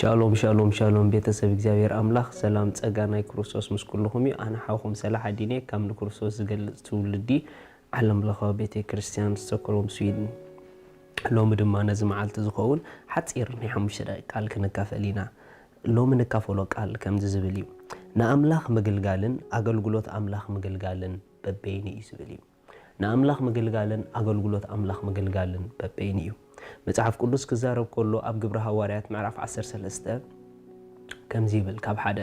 ሻሎም ሻሎም ሻሎም፣ ቤተሰብ እግዚኣብሔር ኣምላኽ፣ ሰላም ጸጋ ናይ ክርስቶስ ምስ ኩልኹም እዩ። ኣነ ሓውኹም ሰላሓዲን እየ፣ ካብ ንክርስቶስ ዝገልጽ ትውልዲ ዓለም ለኻዊ ቤተ ክርስቲያን ስቶክሆልም ስዊድን። ሎሚ ድማ ነዚ መዓልቲ ዝኸውን ሓጺር ናይ ሓሙሽተ ደቂቕ ቃል ክንካፈል ኢና። ሎሚ ንካፈሎ ቃል ከምዚ ዝብል እዩ። ንኣምላኽ ምግልጋልን ኣገልግሎት ኣምላኽ ምግልጋልን በበይኑ እዩ ዝብል እዩ። ንኣምላኽ ምግልጋልን ኣገልግሎት ኣምላኽ ምግልጋልን በበይኑ እዩ። መጽሓፍ ቅዱስ ክዛረብ ከሎ ኣብ ግብሪ ሃዋርያት ምዕራፍ ዓሰርተ ሰለስተ ከምዚ ይብል፣ ካብ ሓደ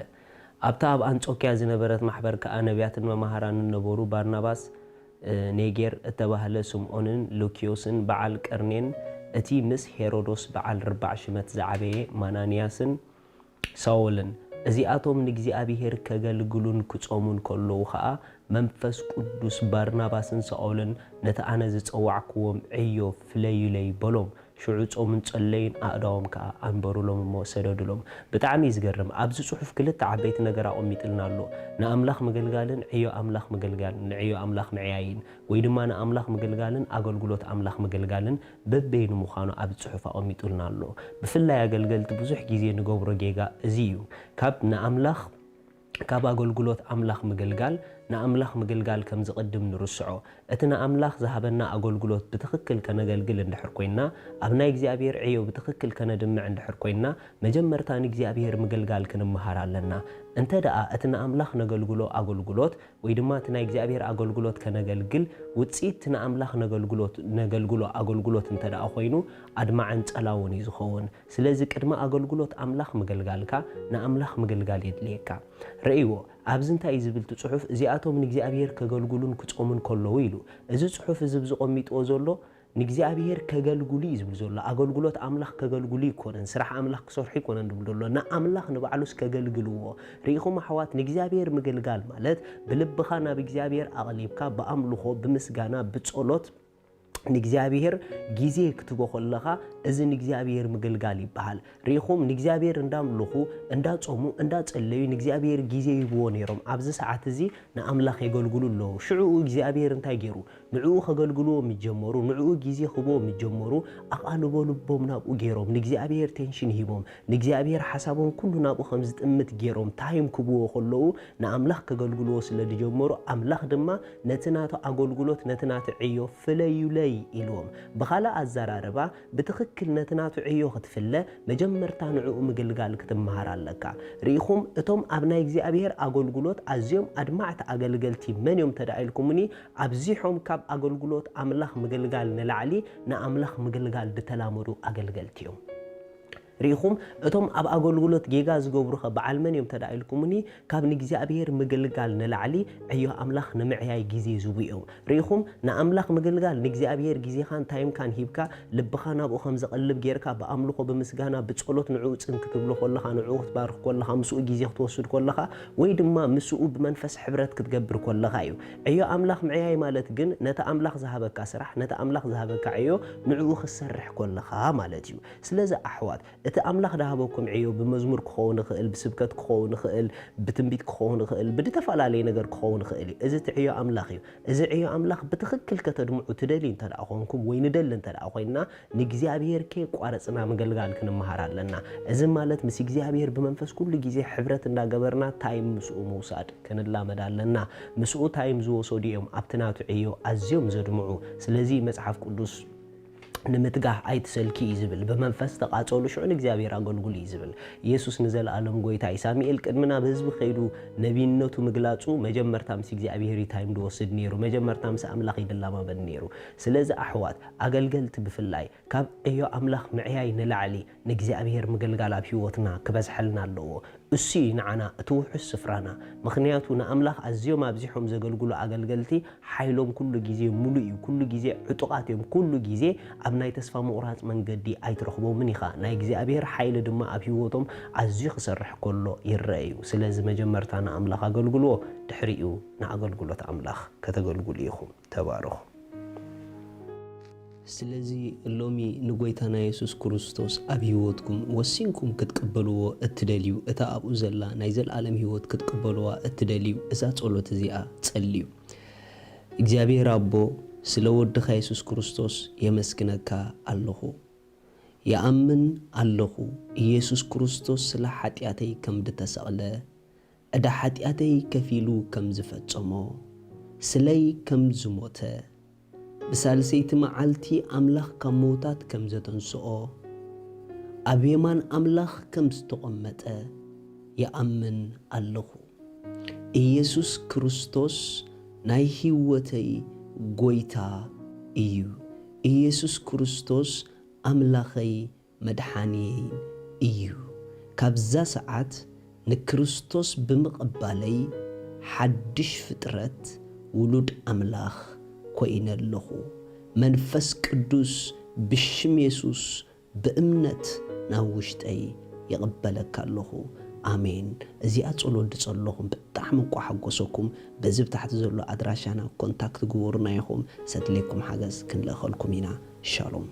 ኣብታ ኣብ ኣንጾክያ ዝነበረት ማሕበር ከኣ ነቢያትን መማህራንን ነበሩ፣ ባርናባስ፣ እ፣ ኔጌር እተባህለ ስምዖንን ሉክዮስን በዓል ቀርኔን እቲ ምስ ሄሮዶስ በዓል ርባዕ ሽመት ዝዓበየ ማናንያስን ሳኦልን፣ እዚኣቶም ንእግዚኣብሔር ከገልግሉን ክጾሙን ከለዉ ኸኣ፣ መንፈስ ቅዱስ ባርናባስን ሳኦልን ነቲ ኣነ ዝጸዋዕክዎም ዕዮ ፍለዩለይ በሎም። ሽዑ ጾሙን ጸለዩን፣ ኣእዳዎም ከኣ ኣንበሩሎም እሞ ሰደዱሎም። ብጣዕሚ እዩ ዝገርም። ኣብዚ ጽሑፍ ክልተ ዓበይቲ ነገር ኣቐሚጥልና ኣሎ። ንኣምላኽ ምግልጋልን ዕዮ ኣምላኽ ምግልጋልን፣ ንዕዮ ኣምላኽ ምዕያይን፣ ወይ ድማ ንኣምላኽ ምግልጋልን ኣገልግሎት ኣምላኽ ምግልጋልን በበይኑ ምዃኑ ኣብዚ ጽሑፍ ኣቐሚጡልና ኣሎ። ብፍላይ ኣገልገልቲ ብዙሕ ግዜ ንገብሮ ጌጋ እዚ እዩ። ካብ ንኣምላኽ፣ ካብ ኣገልግሎት ኣምላኽ ምግልጋል፣ ንኣምላኽ ምግልጋል ከም ዝቕድም ንርስዖ። እቲ ንኣምላኽ ዝሃበና ኣገልግሎት ብትኽክል ከነገልግል እንድሕር ኮይንና፣ ኣብ ናይ እግዚኣብሔር ዕዮ ብትኽክል ከነድምዕ እንድሕር ኮይንና፣ መጀመርታ ንእግዚኣብሔር ምግልጋል ክንምሃር ኣለና። እንተ ደኣ እቲ ንኣምላኽ ነገልግሎ ኣገልግሎት ወይ ድማ እቲ ናይ እግዚኣብሔር ኣገልግሎት ከነገልግል፣ ውጽኢት እቲ ንኣምላኽ ነገልግሎት፣ ነገልግሎ ኣገልግሎት እንተ ደኣ ኮይኑ፣ ኣድማዕን ጸላውን እዩ ዝኸውን። ስለዚ ቅድሚ ኣገልግሎት ኣምላኽ ምግልጋልካ፣ ንኣምላኽ ምግልጋል የድልየካ። ርእይዎ፣ ኣብዚ እንታይ እዩ ዝብል እቲ ጽሑፍ? እዚኣቶም ንእግዚኣብሔር ከገልግሉን ክጾሙን ከለዉ ኢሉ። እዚ ጽሑፍ እዚ ብዝቐሚጥዎ ዘሎ ንእግዚኣብሔር ከገልግሉ እዩ ዝብል ዘሎ። ኣገልግሎት ኣምላኽ ከገልግሉ ይኮነን፣ ስራሕ ኣምላኽ ክሰርሑ ይኮነን ዝብል ዘሎ። ንኣምላኽ ንባዕሉስ ከገልግልዎ። ርኢኹም ኣሕዋት፣ ንእግዚኣብሔር ምግልጋል ማለት ብልብኻ ናብ እግዚኣብሔር ኣቕሊብካ፣ ብኣምልኾ፣ ብምስጋና፣ ብጸሎት ንእግዚኣብሔር ግዜ ክትቦ ከለኻ፣ እዚ ንእግዚኣብሔር ምግልጋል ይበሃል። ርኢኹም፣ ንእግዚኣብሔር እንዳምልኹ፣ እንዳጾሙ፣ እንዳጸለዩ ንእግዚኣብሔር ግዜ ይህብዎ ነይሮም። ኣብዚ ሰዓት እዚ ንኣምላኽ የገልግሉ ኣለዉ። ሽዑ እግዚኣብሔር እንታይ ገይሩ? ንዕኡ ከገልግልዎ ምስ ጀመሩ፣ ንዕኡ ግዜ ክህብዎ ምስ ጀመሩ፣ ኣቓልቦ ልቦም ናብኡ ገይሮም፣ ንእግዚኣብሔር ቴንሽን ሂቦም፣ ንእግዚኣብሔር ሓሳቦም ኩሉ ናብኡ ከም ዝጥምት ገይሮም ታይም ክህብዎ ከለዉ፣ ንኣምላኽ ከገልግልዎ ስለ ዝጀመሩ፣ ኣምላኽ ድማ ነቲ ናቱ ኣገልግሎት፣ ነቲ ናቱ ዕዮ ፍለዩለይ ኢልዎም። ብኻልእ ኣዘራርባ፣ ብትኽክል ነቲ ናቱ ዕዮ ክትፍለ፣ መጀመርታ ንዕኡ ምግልጋል ክትምሃር ኣለካ። ርኢኹም፣ እቶም ኣብ ናይ እግዚኣብሔር ኣገልግሎት ኣዝዮም ኣድማዕቲ ኣገልገልቲ መን እዮም ተዳ ኢልኩምኒ፣ ኣብዚሖም ካብ ኣገልግሎት ኣምላኽ ምግልጋል ንላዕሊ ንኣምላኽ ምግልጋል ዝተላመዱ ኣገልገልቲ እዮም። ርኢኹም፣ እቶም ኣብ ኣገልግሎት ጌጋ ዝገብሩኸ በዓል መን እዮም ተዳ ኢልኩምኒ፣ ካብ ንእግዚኣብሔር ምግልጋል ንላዕሊ ዕዮ ኣምላኽ ንምዕያይ ግዜ ዝህቡ እዮም። ርኢኹም፣ ንኣምላኽ ምግልጋል ንእግዚኣብሔር ግዜኻን ታይምካን ሂብካ፣ ልብኻ ናብኡ ከም ዘቐልብ ጌርካ፣ ብኣምልኾ፣ ብምስጋና፣ ብጸሎት ንዕኡ ጽን ክትብሎ ከለኻ፣ ንዕኡ ክትባርኽ ከለኻ፣ ምስኡ ግዜ ክትወስድ ከለኻ፣ ወይ ድማ ምስኡ ብመንፈስ ሕብረት ክትገብር ከለኻ እዩ። ዕዮ ኣምላኽ ምዕያይ ማለት ግን ነቲ ኣምላኽ ዝሃበካ ስራሕ፣ ነቲ ኣምላኽ ዝሃበካ ዕዮ ንዕኡ ክትሰርሕ ከለኻ ማለት እዩ። ስለዚ ኣሕዋት፣ እቲ ኣምላኽ ዝሃበኩም ዕዮ ብመዝሙር ክኸውን ይኽእል፣ ብስብከት ክኸውን ይኽእል፣ ብትንቢት ክኸውን ይኽእል፣ ብዝተፈላለየ ነገር ክኸውን ይኽእል እዩ። እዚ እቲ ዕዮ ኣምላኽ እዩ። እዚ ዕዮ ኣምላኽ ብትኽክል ከተድምዑ ትደልዩ እንተ ደኣ ኾንኩም ወይ ንደሊ እንተ ደኣ ኾይንና፣ ንእግዚኣብሔር ከየቋረጽና ምግልጋል ክንመሃር ኣለና። እዚ ማለት ምስ እግዚኣብሔር ብመንፈስ ኩሉ ግዜ ሕብረት እንዳገበርና ታይም ምስኡ ምውሳድ ክንላመድ ኣለና። ምስኡ ታይም ዝወሰዱ እዮም ኣብቲ ናቱ ዕዮ ኣዝዮም ዘድምዑ። ስለዚ መጽሓፍ ቅዱስ ንምትጋህ ኣይትሰልኪ እዩ ዝብል። ብመንፈስ ተቓጸሉ፣ ሽዑ ንእግዚኣብሔር ኣገልግሉ እዩ ዝብል። ኢየሱስ ንዘለኣለም ጐይታ እዩ። ሳሙኤል ቅድሚ ናብ ህዝቢ ከይዱ ነቢይነቱ ምግላጹ፣ መጀመርታ ምስ እግዚኣብሔር እዩ ታይም ዝወስድ ነይሩ። መጀመርታ ምስ ኣምላኽ እዩ ዝለማመድ ነይሩ። ስለዚ ኣሕዋት፣ ኣገልገልቲ ብፍላይ፣ ካብ ዕዮ ኣምላኽ ምዕያይ ንላዕሊ ንእግዚኣብሔር ምግልጋል ኣብ ህይወትና ክበዝሐልና ኣለዎ። እሱ እዩ ንዓና እቲ ውሑስ ስፍራና። ምኽንያቱ ንኣምላኽ ኣዝዮም ኣብዚሖም ዘገልግሉ ኣገልገልቲ ሓይሎም ኩሉ ግዜ ምሉእ እዩ። ኩሉ ግዜ ዕጡቓት እዮም። ኩሉ ግዜ ኣብ ናይ ተስፋ ምቑራጽ መንገዲ ኣይትረኽቦምን ኢኻ። ናይ እግዚኣብሔር ሓይሊ ድማ ኣብ ህይወቶም ኣዝዩ ክሰርሕ ከሎ ይረአ እዩ። ስለዚ መጀመርታ ንኣምላኽ ኣገልግልዎ፣ ድሕሪኡ ንኣገልግሎት ኣምላኽ ከተገልግሉ ኢኹም። ተባረኹ። ስለዚ ሎሚ ንጎይታና የሱስ ክርስቶስ ኣብ ህይወትኩም ወሲንኩም ክትቅበልዎ እትደልዩ፣ እታ ኣብኡ ዘላ ናይ ዘለኣለም ህይወት ክትቅበልዋ እትደልዩ፣ እዛ ጸሎት እዚኣ ጸልዩ። እግዚኣብሔር ኣቦ፣ ስለ ወድኻ የሱስ ክርስቶስ የመስግነካ ኣለኹ። ይኣምን ኣለኹ፣ ኢየሱስ ክርስቶስ ስለ ሓጢኣተይ ከም ዝተሰቕለ፣ ዕዳ ሓጢኣተይ ከፊሉ ከም ዝፈጸሞ፣ ስለይ ከም ዝሞተ፣ ብሳልሰይቲ መዓልቲ ኣምላኽ ካብ ምዉታት ከም ዘተንስኦ፣ ኣብ የማን ኣምላኽ ከም ዝተቐመጠ ይኣምን ኣለኹ። ኢየሱስ ክርስቶስ ናይ ህይወተይ ጐይታ እዩ። ኢየሱስ ክርስቶስ ኣምላኸይ መድሓንየይን እዩ። ካብዛ ሰዓት ንክርስቶስ ብምቕባለይ ሓድሽ ፍጥረት ውሉድ ኣምላኽ ኮይነ ኣለኹ። መንፈስ ቅዱስ ብሽም የሱስ ብእምነት ናብ ውሽጠይ ይቕበለካ ኣለኹ። ኣሜን። እዚኣ ጸሎት ድጸለኹም ብጣዕሚ እንቋ ሓጎሰኩም። በዚ ብታሕቲ ዘሎ ኣድራሻና ኮንታክት ግበሩና ኢኹም። ሰድሌኩም ሓገዝ ክንልእኸልኩም ኢና። ሻሎም።